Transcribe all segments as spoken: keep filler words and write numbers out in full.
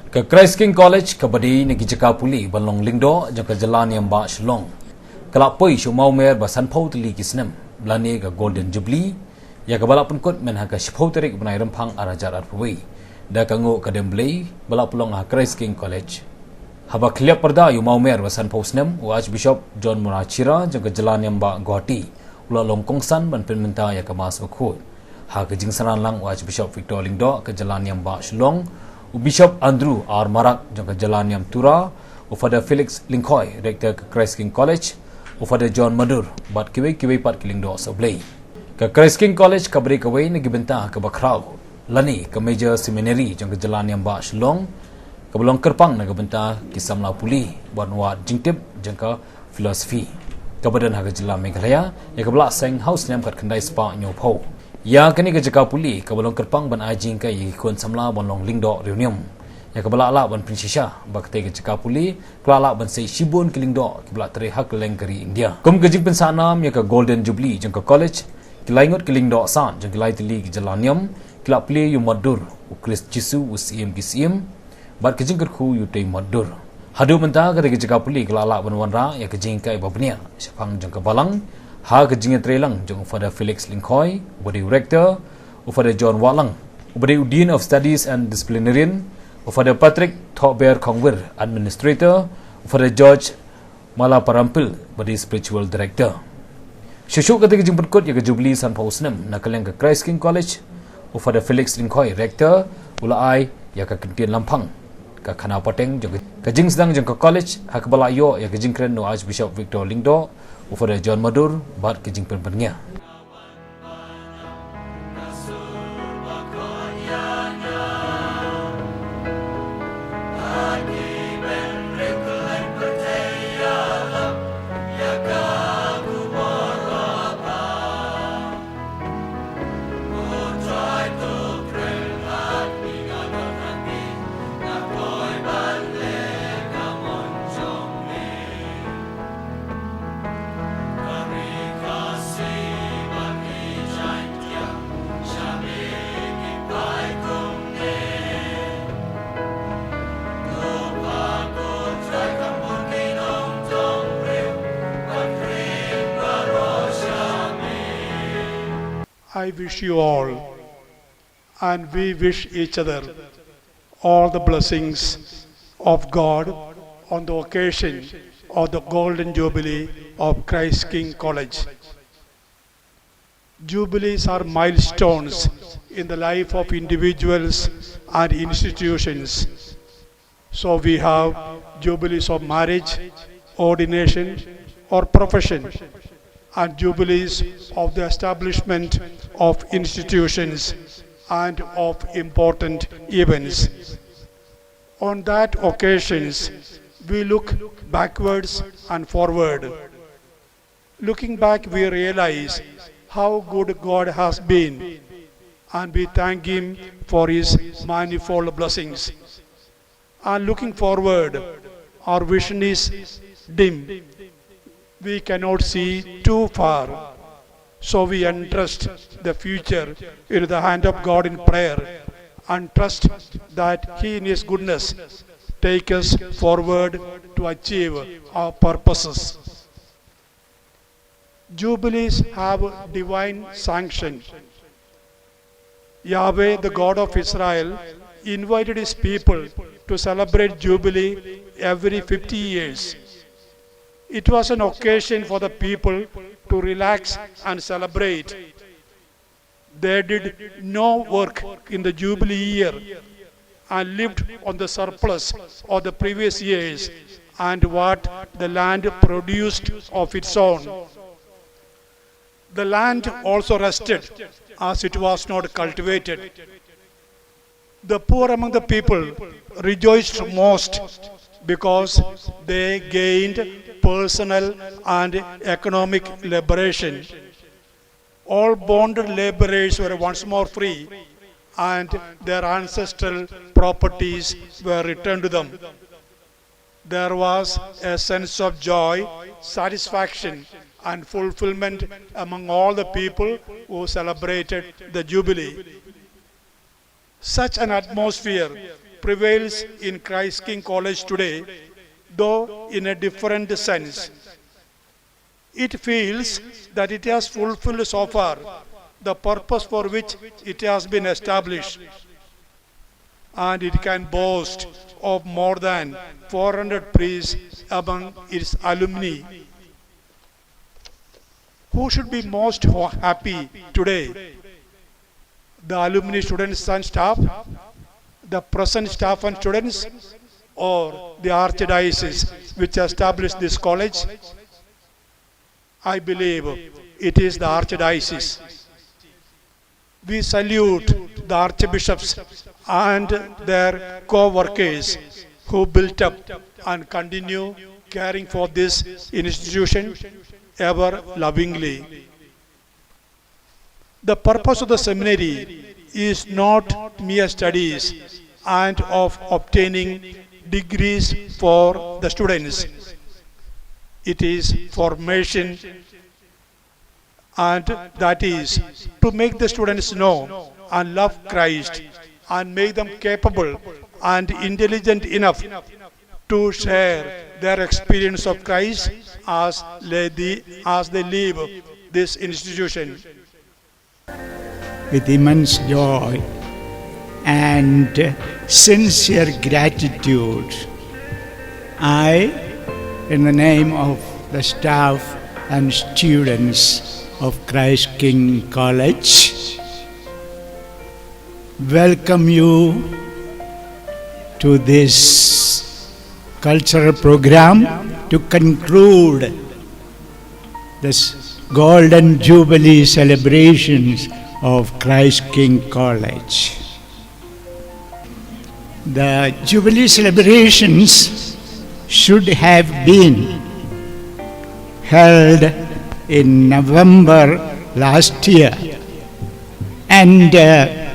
Ka Christ King College kaba dei na ki jaka pule ban long lyngdoh jong ka jylla niam ba Shillong, ka la poi sha u mawmer ba sanphew tylli ki snem lane ka Golden Jubilee, ïa kaba la pynkut myn ha ka shiphew tarik bnai Rymphang ar hajar arphew wei da ka nguh ka dem Blei ba la pynlong ha Christ King College. Haba khlieh pyrda ïa u mawmer ba sanphew snem, u Archbishop John Murachira jong ka jylla niam ba Guwahati u la long kongsan ban pynmynta ïa ka Mass Bakhuid. Ha ka jingsynran lang u Archbishop Victor Lyngdoh ka jylla niam ba Shillong, u Bishop Andrew R Marak jong ka jylla niam Tura, u Father Felix Lyngkhoi, Rector ka Christ King College, u Father John Madur bad kiwei kiwei pat ki lyngdoh sohblei. Ka Christ King College kaba dei kawei na ki bynta kaba khraw lane ka Major Seminary jong ka jylla niam ba Shillong, kaba long kyrpang na ka bynta ki samla pule ban wad jingtip jong ka philosophy kaba don ha ka jylla Meghalaya, ïa kaba la seng ha u snem khatkhyndai spah hynñiewphew. Ïa kane ka jaka pule kaba long kyrpang ban ai jinghikai ïa ki khun samla ban long lyngdoh riewniam, ïa kaba la lah ban pynshisha ba katei ka jaka pule ka la lah ban sei shibun ki lyngdoh kiba la trei ha kylleng ka ri India. Kum ka jingpynsah nam ïa ka Golden Jubilee jong ka college, ki lai ngut ki lyngdoh san jong ki lai tylli ki jylla niam ki la plie ïa u mot dur, u Khrist Jisu u Syiem ki syiem, bad ka jingkyrkhu ïa utei u mot dur. Haduh mynta katei ka jaka pule ka la lah ban wanrah ïa ka jinghikai ba bniah shaphang jong ka Balang ha ka jingïatreilang jong u Father Felix Lyngkhoi uba dei u Rector, u Father John Wahlang uba dei u Dean of Studies and Disciplinarian, u Father Patrick Thohber Khongwir, Administrator, u Father George Malaparampil uba dei Spiritual Director. Shuh shuh katei ka jingpynkut ïa ka Jubilee sanphew snem na ka liang ka Christ King College, u Father Felix Lyngkhoi, Rector, u la ai ïa ka kyntien lamphang, ka khana pateng jong ka jingsdang jong ka college ha kaba la ïoh ïa ka jingkren na u Archbishop Victor Lyngdoh, u Father John Madur bad ka jingpynbna. I wish you all, and we wish each other, all the blessings of God on the occasion of the Golden Jubilee of Christ King College. Jubilees are milestones in the life of individuals and institutions. So we have jubilees of marriage, ordination, or profession, and jubilees of the establishment of institutions and of important events. On that occasions, we look backwards and forward. Looking back, we realize how good God has been, and we thank Him for His manifold blessings. And looking forward, our vision is dim. We cannot see too far. So we entrust the future into the hand of God in prayer and trust that He in His goodness take us forward to achieve our purposes. Jubilees have divine sanction. Yahweh, the God of Israel, invited his people to celebrate Jubilee every fifty years. It was an occasion for the people to relax and celebrate. They did no work in the Jubilee year and lived on the surplus of the previous years and what the land produced of its own. The land also rested, as it was not cultivated. The poor among the people rejoiced most because they gained personal and economic liberation. All bonded laborers were once more free, and their ancestral properties were returned to them. There was a sense of joy, satisfaction, and fulfillment among all the people who celebrated the Jubilee. Such an atmosphere prevails in Christ King College today, though in a different sense. It feels that it has fulfilled so far the purpose for which it has been established, and it can boast of more than four hundred priests among its alumni. Who should be most ho- happy today? The alumni, students, and staff, the present staff and students, or the archdiocese which established this college? I believe it is the archdiocese. We salute the archbishops and their co workers who built up and continue caring for this institution ever lovingly. The purpose of the seminary is not mere studies and of obtaining degrees for the students. It is formation, and that is to make the students know and love Christ and make them capable and intelligent enough to share their experience of Christ as they, as they leave this institution. With immense joy and sincere gratitude, I, in the name of the staff and students of Christ King College, welcome you to this cultural program to conclude this Golden Jubilee celebrations of Christ King College. The Jubilee celebrations should have been held in November last year, and uh,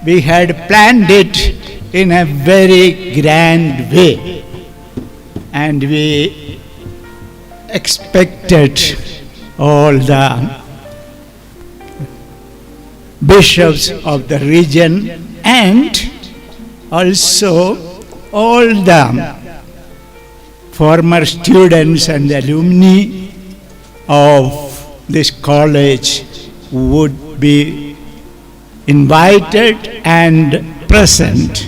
we had planned it in a very grand way, and we expected all the bishops of the region and also all the former students and alumni of this college would be invited and present.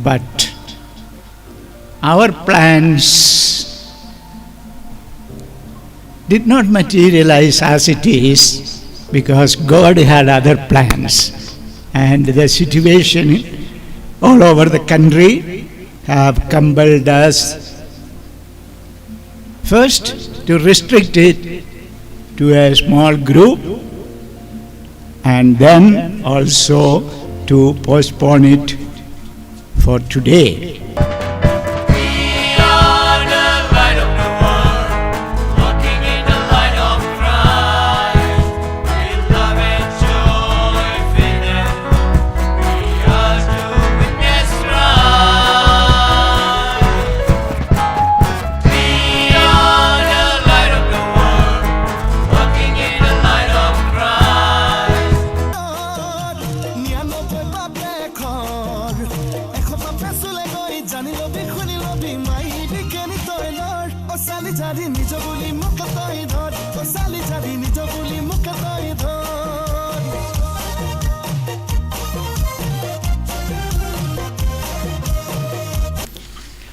But our plans did not materialize as it is because God had other plans. And the situation all over the country have compelled us first to restrict it to a small group and then also to postpone it for today.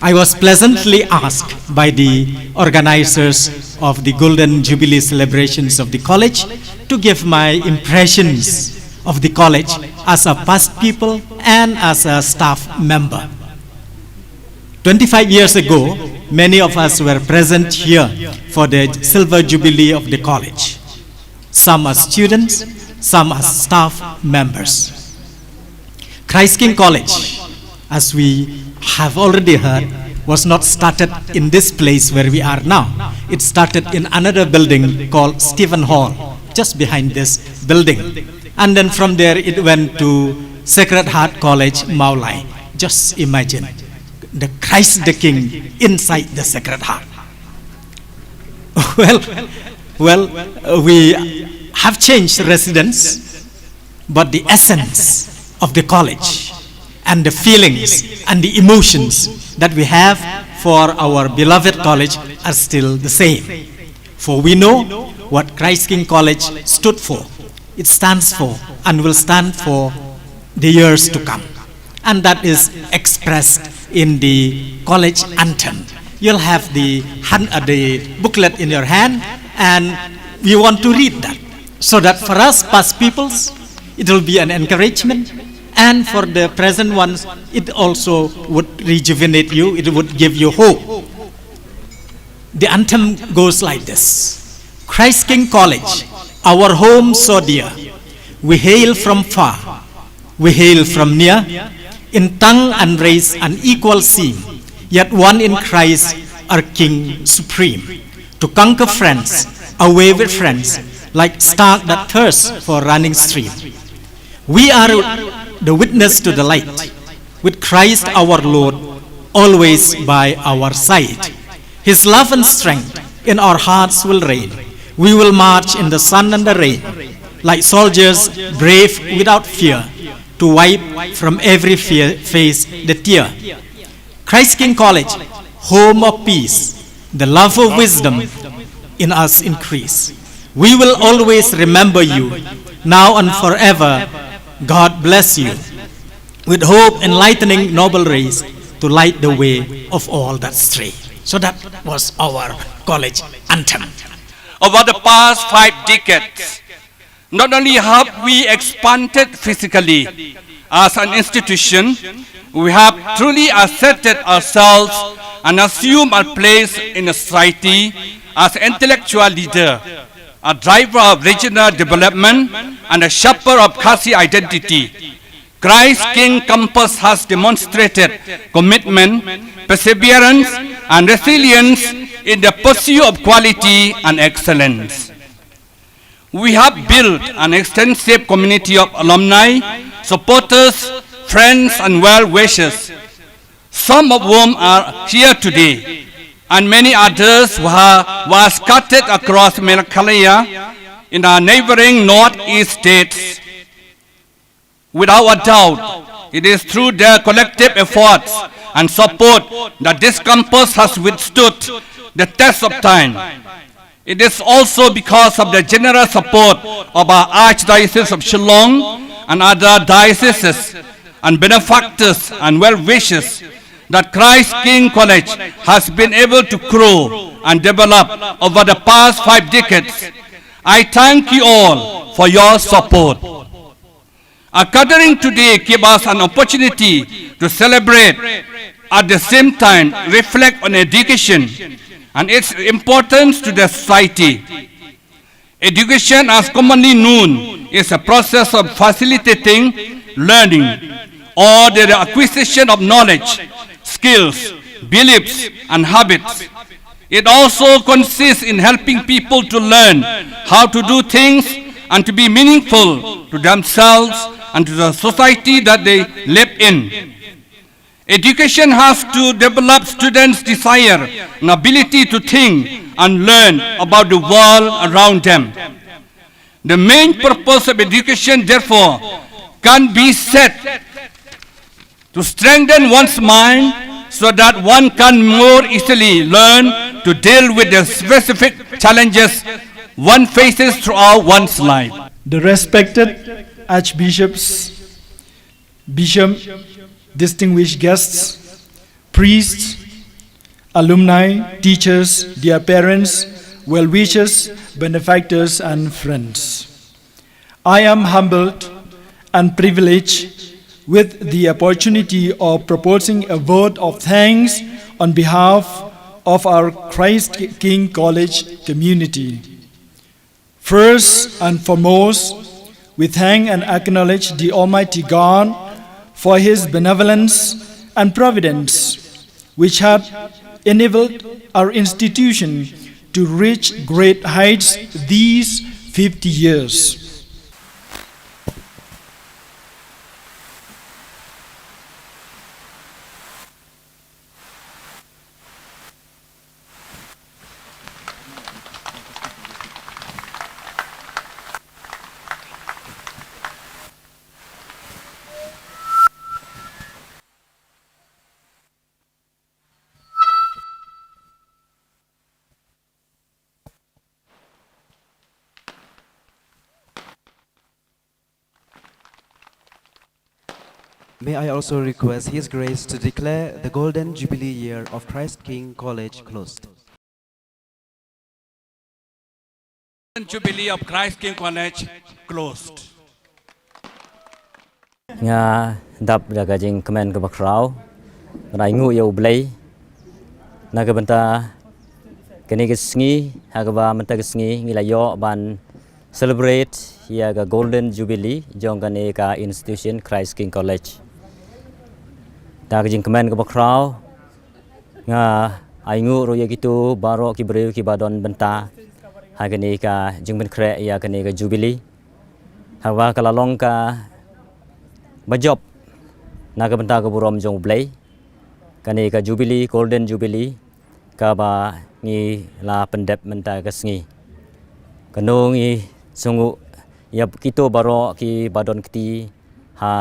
I was pleasantly asked by the organizers of the Golden Jubilee celebrations of the college to give my impressions of the college as a past pupil and as a staff member. Twenty-five years ago, many of us were present here for the silver jubilee of the college. Some as students, some as staff members. Christ King College, as we have already heard, was not started in this place where we are now. It started in another building called Stephen Hall, just behind this building. And then from there it went to Sacred Heart College, Mawlai. Just imagine the Christ the King inside the Sacred Heart. Well, well, uh, we have changed residence, but the essence of the college, And the feelings and the emotions that we have for our beloved college are still the same. For we know what Christ King College stood for. It stands for and will stand for the years to come. And that is expressed in the college anthem. You'll have the, hand, uh, the booklet in your hand, and we want to read that, so that for us past pupils, it will be an encouragement, and for the present ones, it also would rejuvenate you, it would give you hope. The anthem goes like this: Christ King College, our home so dear, we hail from far, we hail from near, in tongue and race an equal seem, yet one in Christ, our King supreme. To conquer friends, away with friends, like stag that thirsts for running stream. We are the witness to the light, with Christ our Lord always by our side. His love and strength in our hearts will reign. We will march in the sun and the rain, like soldiers brave without fear, to wipe from every fear, face the tear. Christ King College, home of peace, the love of wisdom in us increase. We will always remember you, now and forever. God bless you. With hope enlightening noble rays to light the way of all that stray. So that was our college anthem. Over the past five decades, not only have we expanded physically as an institution, we have truly asserted ourselves and assumed our place in a society as an intellectual leader, a driver of regional development, and a shaper of Khasi identity. Christ King Campus has demonstrated commitment, perseverance, and resilience in the pursuit of quality and excellence. We have built an extensive community of alumni, supporters, friends, and well wishers, some of whom are here today, and many others who are, who are scattered across Meghalaya in our neighboring northeast states. Without a doubt, it is through their collective efforts and support that this campus has withstood the test of time. It is also because of the generous support of our Archdiocese of Shillong and other dioceses and benefactors and well-wishers that Christ King College has been able to grow and develop over the past five decades. I thank you all for your support. Our gathering today gives us an opportunity to celebrate, at the same time reflect on education and its importance to the society. Education, as commonly known, is a process of facilitating learning, or the acquisition of knowledge, skills, beliefs, and habits. It also consists in helping people to learn how to do things and to be meaningful to themselves and to the society that they live in. Education has to develop students' desire and ability to think and learn about the world around them. The main purpose of education, therefore, can be said to strengthen one's mind so that one can more easily learn to deal with the specific challenges one faces throughout one's life. The respected archbishops, bishop, distinguished guests, priests, alumni, teachers, dear parents, well-wishers, benefactors, and friends. I am humbled and privileged with the opportunity of proposing a vote of thanks on behalf of our Christ King College community. First and foremost, we thank and acknowledge the Almighty God for His benevolence and providence, which had enabled our institution to reach great heights these fifty years. May I also request His Grace to declare the Golden Jubilee Year of Christ King College closed? Jubilee of Christ King College closed. Nga dap da ka jingkmen kaba khraw, nga ainguh ïa U Blei na ka bynta kane ka sngi, ha kaba mynta ka sngi ngi la ïoh ban celebrate ïa ka Golden Jubilee jong kane ka institution Christ King College. Da ka jingkmen kaba khraw, nga ainguh ruh ïa kito baroh ki briew kiba don bynta ha kane ka jingpynkhreh ïa kane ka Jubilee. Haba ka la long kaba jop na ka bynta ka burom jong U Blei, kane ka Jubilee, Golden Jubilee, kaba ngi la pyndep mynta ka sngi. Kano ngi sngewnguh ïa kito baroh kiba don kti ha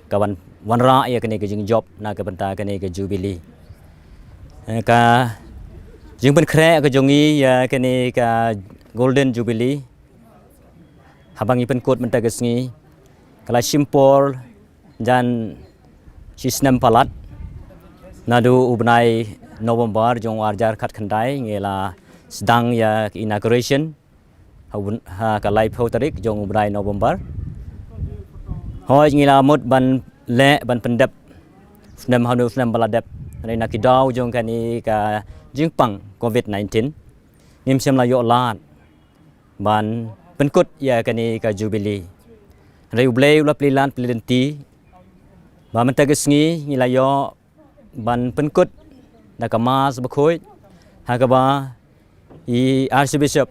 ka wan wanrah ïa kane ka jingjop na ka bynta kane ka Jubilee. Eh, ka jingpynkhreh ka jong ngi ïa kane ka Golden Jubilee, haba ngi pynkut mynta ka sngi, ka la shim por jan shi snem palat. Naduh u bnai November jong u arhajar khatkhyndai ngi la sdang ïa ka inauguration ha u bn-, ha ka laiphew tarik jong u bnai November. Hooid, ngi la mut ban leh ban pyndep u snem hano u snem ba la dep, hynrei na ki daw jong kane ka jingpang covid nineteen ngim shym la ïoh lad ban pynkut ïa kane ka Jubilee. Hynrei U Blei u la plie lad plie lynti ba mynta ka sngi ngi la ïoh ban pynkut da ka Mass bakhuid, ha kaba i Archbishop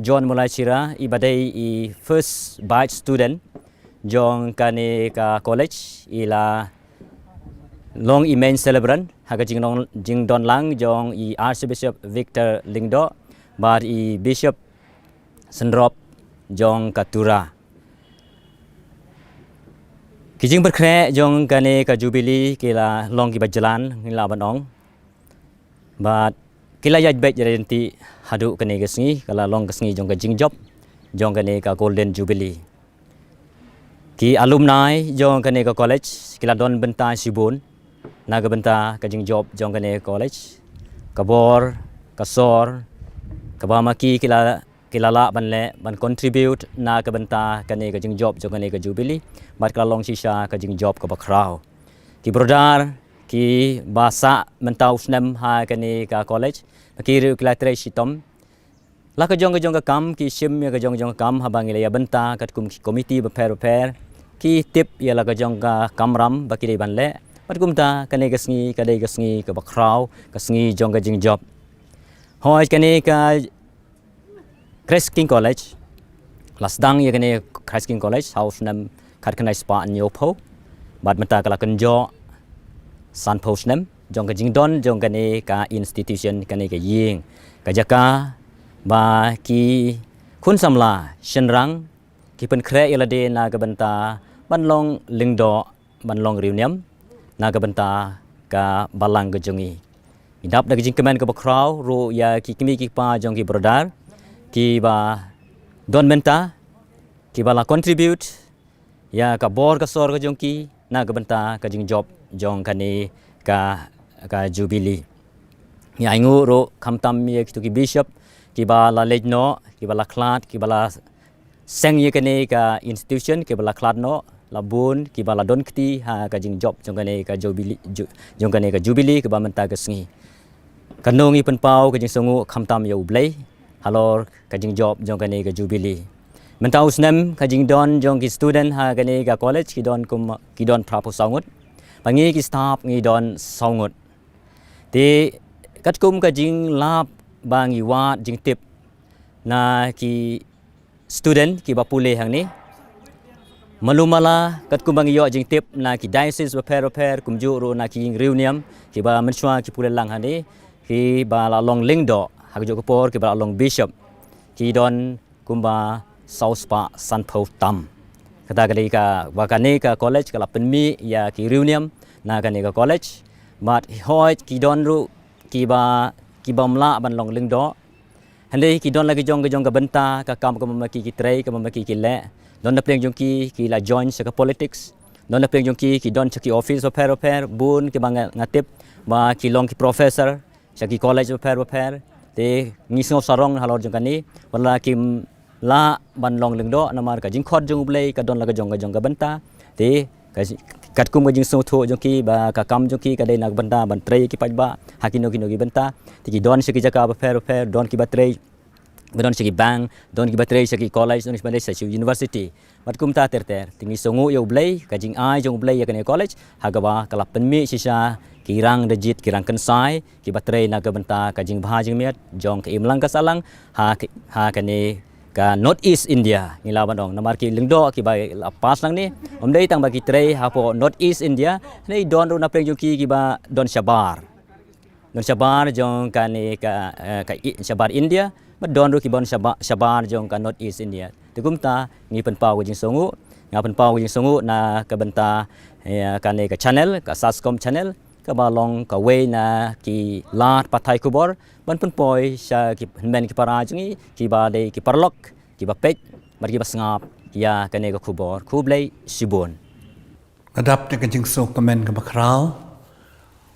John Mawlai Shira, iba dei i first batch student jong kane ka college, i la long i main celebrant ha ka jingdon, jingdon lang jong i Archbishop Victor Lyngdoh bad i Bishop Syndrop jong ka Tura. Ki jingpynkhreh jong kane ka Jubilee ki la long kiba jlan, ngi lah ban ong. Bad ki la ïaid beit ïaid lynti haduh kane ka sngi, ka la long ka sngi jong ka jingjop jong kane ka Golden Jubilee. Ki alumni jong kane ka college ki la don bynta shibun na ka bynta ka jingjop jong kane ka college. Ka bor ka sor kaba ma ki ki la, ki la lah ban leh ban contribute na ka bynta kane ka jingjop jong kane ka Jubilee, bad ka la long shisha ka jingjop kaba khraw. Ki brother kiba sah mynta u snem ha kane ka college, ma ki ruh ki la trei shitom. La ka jong ka jong ka kam, ki shim ïa ka jong ka jong ka kam, haba ngi la ïa bynta katkum ki komiti bapher bapher, ki tip ïa la ka jong ka kamram ba ki dei ban leh. Bad kumta kane ka sngi ka dei ka sngi kaba khraw, ka sngi jong ka jingjop. Hooid, kane ka Christ King College, la sdang ïa kane Christ King College ha u snem khatkhyndai spah hynñiewphew, bad mynta ka la kynjoh sanphew snem jong ka jingdon jong kane ka institution, kane ka ïing ka jaka ba ki khun samla shynrang ki pynkhreh ïa lade na ka bynta ban long lyngdoh, ban long riewniam na ka bynta ka balang ka jong ngi. Ngi dap da ka jingkmen kaba khraw ruh ïa ki kmie ki kpa jong ki brother kiba don bynta, kiba la contribute ïa ka bor ka sor ka jong ki na ka bynta ka jingjop jong kane ka, ka Jubilee. Ngi ainguh ruh khamtam ïa kito ki bishop kiba la leit noh, kiba la khlad, kiba la seng ïa kane ka institution, kiba la khlad noh, la bun kiba la don kti ha ka jingjop jong kane ka Jubilee, ju-, jong kane ka Jubilee kaba mynta ka sngi. Kano ngi pynpaw ka jingsngewnguh khamtam ïa U Blei halor ka jingjop jong kane ka Jubilee. Mynta u snem ka jingdon jong ki student ha kane ka college ki don kum, ki don phraphew saw ngut. Bad ngi ki staff ngi don saw ngut. Te katkum ka jinglap ba ngi wad jingtip na ki student kiba pule hangne, malu mala katkum ba ngi ïoh jingtip na ki diocese bapher bapher, kumjuh ruh na ki ïing riewniam kiba mynshuwa ki pule lang hangne, kiba la long lyngdoh, ha kajuh ka por kiba la long bishop, ki don kumba saw spah sanphew tam. Kata ka dei kaba kane ka college ka la pynmih ïa ki riewniam na kane ka college. Bad hooid ki don ruh kiba, kibym lah ban long lyngdoh, hynrei ki don la ki jong, ki jong ka bynta, ka kam kaba ma ki ki trei, kaba ma ki ki leh. Don na pdeng jong ki ki la join sha ka politics. Don na pdeng jong ki, ki don sha ki office bapher bapher, bun kiba nga, nga tip ba ki long ki professor sha ki college bapher bapher. Te ngi sngew sarong halor jong kane, wat la kim lah ban long lyngdoh namar ka jingkhot jong U Blei ka don la ka jong ka jong ka bynta. Te ka, katkum ka jingsngewthuh jong ki ba ka kam jong ki ka dei na ka bynta ban trei ki paidbah ha kino kino ki bynta. Te ki don sha ki jaka bapher bapher, don kiba trei ba don sha ki bank, don kiba trei sha ki college, don kiba trei sha ki university. Bad kumta ter ter, te ngi sngewnguh ïa U Blei, ka jingai jong U Blei ïa kane ka college, ha kaba ka la pynmih shisha ki rang da jied, ki rang kynsai kiba trei na ka bynta ka jingbha jingmiat jong ka imlang ka sahlang ha, ha kane ka North East India. Ngi lah ban ong namar ki lyngdoh kiba la pass nangne, ym dei tang ba ki trei hapoh North East India, hynrei don ruh na pdeng jong ki kiba don shabar. Don shabar jong kane ka, eh, ka i-, shabar India, bad don ruh kiba don shabar, shabar jong ka North East India. Te kumta ngi pynpaw ka jingsngewnguh, nga pynpaw ka jingsngewnguh na ka bynta, eh, kane ka channel, ka Sascom channel, kaba long kawei na ki lad pathai khubor ban pynpoi sha ki hynmen ki para jong ngi kiba dei ki paralok, kiba peit bad kiba sngap ïa kane ka khubor. Khublei shibun. Nga dap da ka jingsngewkmen kaba khraw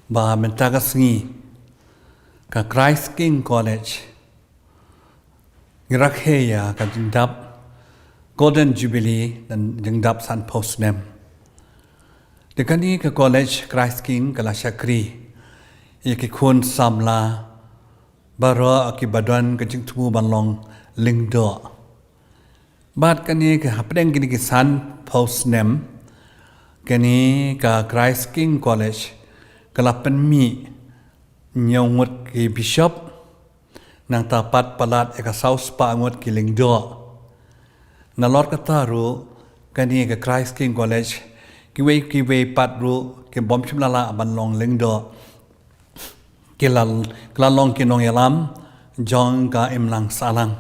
ba mynta ka sngi ka Christ King College ngi rakhe ïa ka jingdap Golden Jubilee, ka jingdap sanphew snem. Te kane ka college Christ King ka la shakri ïa ki khun samla baroh kiba don ka jingthmu ban long lyngdoh. Bad kane ka hapdeng kine ki sanphew snem, kane ka Christ King College ka la pynmih hynñiew ngut ki bishop, nangta pat palat ïa ka saw spah ngut ki lyngdoh. Nalor kata ruh, kane ka Christ King College, kiwei kiwei pat ruh ki bym shym la lah ban long lyngdoh, ki la, ki la long ki nongïalam jong ka imlang sahlang.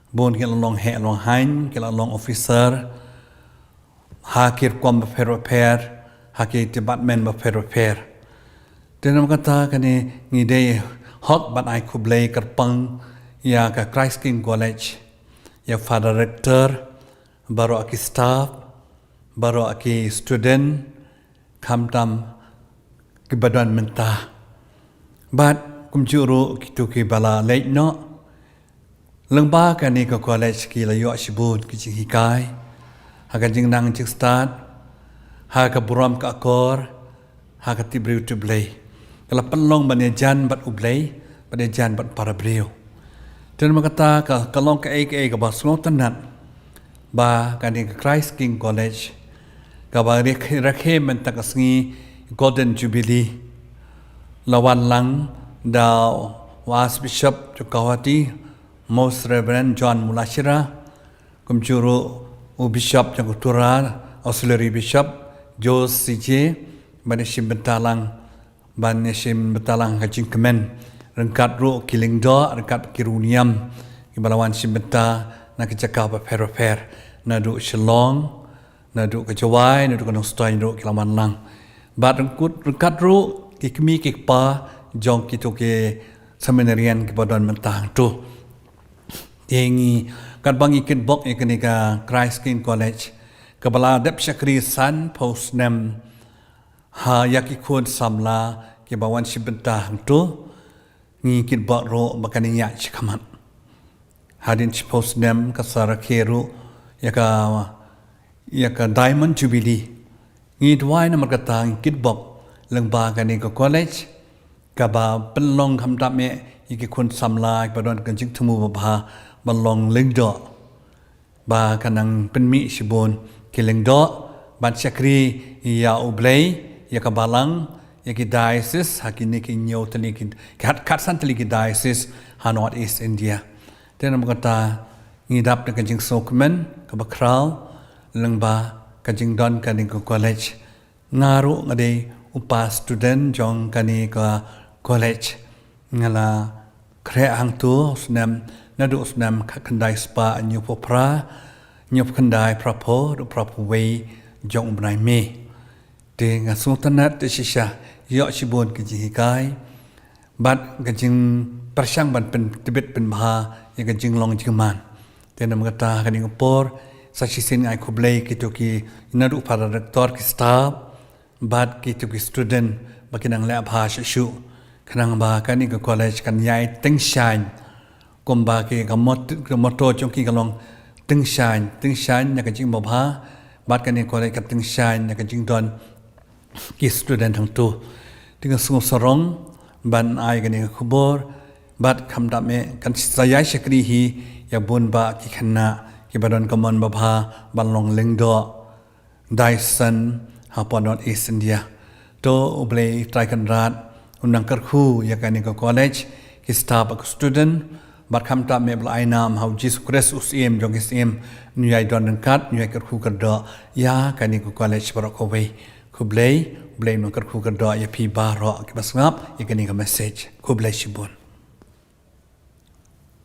Bun ki la long heh long haiñ, ki la long officer ha ki rukom bapher bapher, ha ki department bapher bapher. Te namar kata kane ngi dei hok ban ai khublei kyrpang ïa ka Christ King College, ïa Father Rector, baroh ki staff, baroh ki student, khamtam kiba don mynta. Bad kumjuh ruh kito kiba la leit noh. Lyngba kane ka college ki la ïoh shibun ki jinghikai ha ka jingnang jingstad, ha ka burom ka akor, ha ka tipbriew tipblei. Ka la pynlong ban ïajan bad U Blei, ban ïajan bad para briew. Te namar kata ka, ka long kaei kaei kaba sngewtynnat ba kane ka Christ King College kaba rakhe, rakhe mynta ka sngi Golden Jubilee la wan lang da u Archbishop jong Guwahati, Most Reverend John Mulashira, kumjuh ruh u Bishop jong ka Tura, Auxiliary Bishop Joe C J, ban ïashim bynta lang, ban ïashim bynta lang ha ka jingkmen ryngkat ruh ki lyngdoh, ryngkat ki riewniam kiba la wan shim bynta na ki jaka bapher bapher, naduh Shillong, naduh ka Jowai, naduh ka Nongstoiñ ruh ki la wan lang. Bad ryngkat, ryngkat ruh ki kmie ki kpa jong kito ki seminarian kiba don mynta hangto. Te ngi, katba ngi kitbok ïa kane ka Christ King College kaba la dep shakri sanphew snem, ha ïa ki khun samla kiba wan shim bynta hangto, ngi kitbok ruh ba kan ïaid shakhmat. Hadien shiphew snem ka sa rakhe ruh ïa ka, ïa ka Diamond Jubilee. Ngi duwai namar kata ngi kitbok lyngba kane ka college kaba pynlong khamtam eh ïa ki khun samla kiba don ka jingthmu babha ban long lyngdoh, ba kan nang pynmih shibun ki lyngdoh ban shakri ïa U Blei, ïa ka balang, ïa ki diocese, ha kine ki hynñiew tylli ki, ki khat, khatsan tylli ki diocese ha North East India. Te namar kata ngi dap da ka jingsngewkmen kaba khraw lyngba ka jingdon kane ka college. Nga ruh nga dei u pa student jong kane ka college. Nga la khreh hangto u snem, naduh u snem khatkhyndai spah hynñiewphew phra, hynñiewphew khyndai, phraphew, haduh phraphew wei jong u bnai May. Te nga sngewtynnat te shisha, ïoh shibun ki jinghikai bad ka jingpyrshang ban pyntbit pynbha ïa ka jinglong jingman. Te namar kata ha kane ka por Sa shisien ai khublei kito ki, naduh para rector, ki staff bad kito ki student ba ki nang leh bha shuh shuh, khnang ba kane ka college kan ïai tyngshaiñ. Kumba ki ka mot-, ka motto jong ki ka long tyngshaiñ, tyngshaiñ na ka jingbha bad kane ka college kan tyngshaiñ na ka jingdon ki student hangto. Te nga sngewsarong ban ai kane ka khubor bad khamtam eh kan sa ïai shakri hi ïa bun bah ki khynnah kiba don ka mon babha ban long lyngdoh daisan hapoh North East India. To U Blei Trai Kynrad un nang kyrkhu ïa kane ka college, ki staff bad ki student, bad khamtam eh ba la ai nam ha U Jisu Khrist U Syiem jong ki syiem, un ïai don ryngkat, un ïai kyrkhu kyrdoh ïa kane ka college baroh kawei. Khublei, U Blei un nang kyrkhu kyrdoh ïa phi baroh kiba sngap ïa kane ka message. Khublei shibun.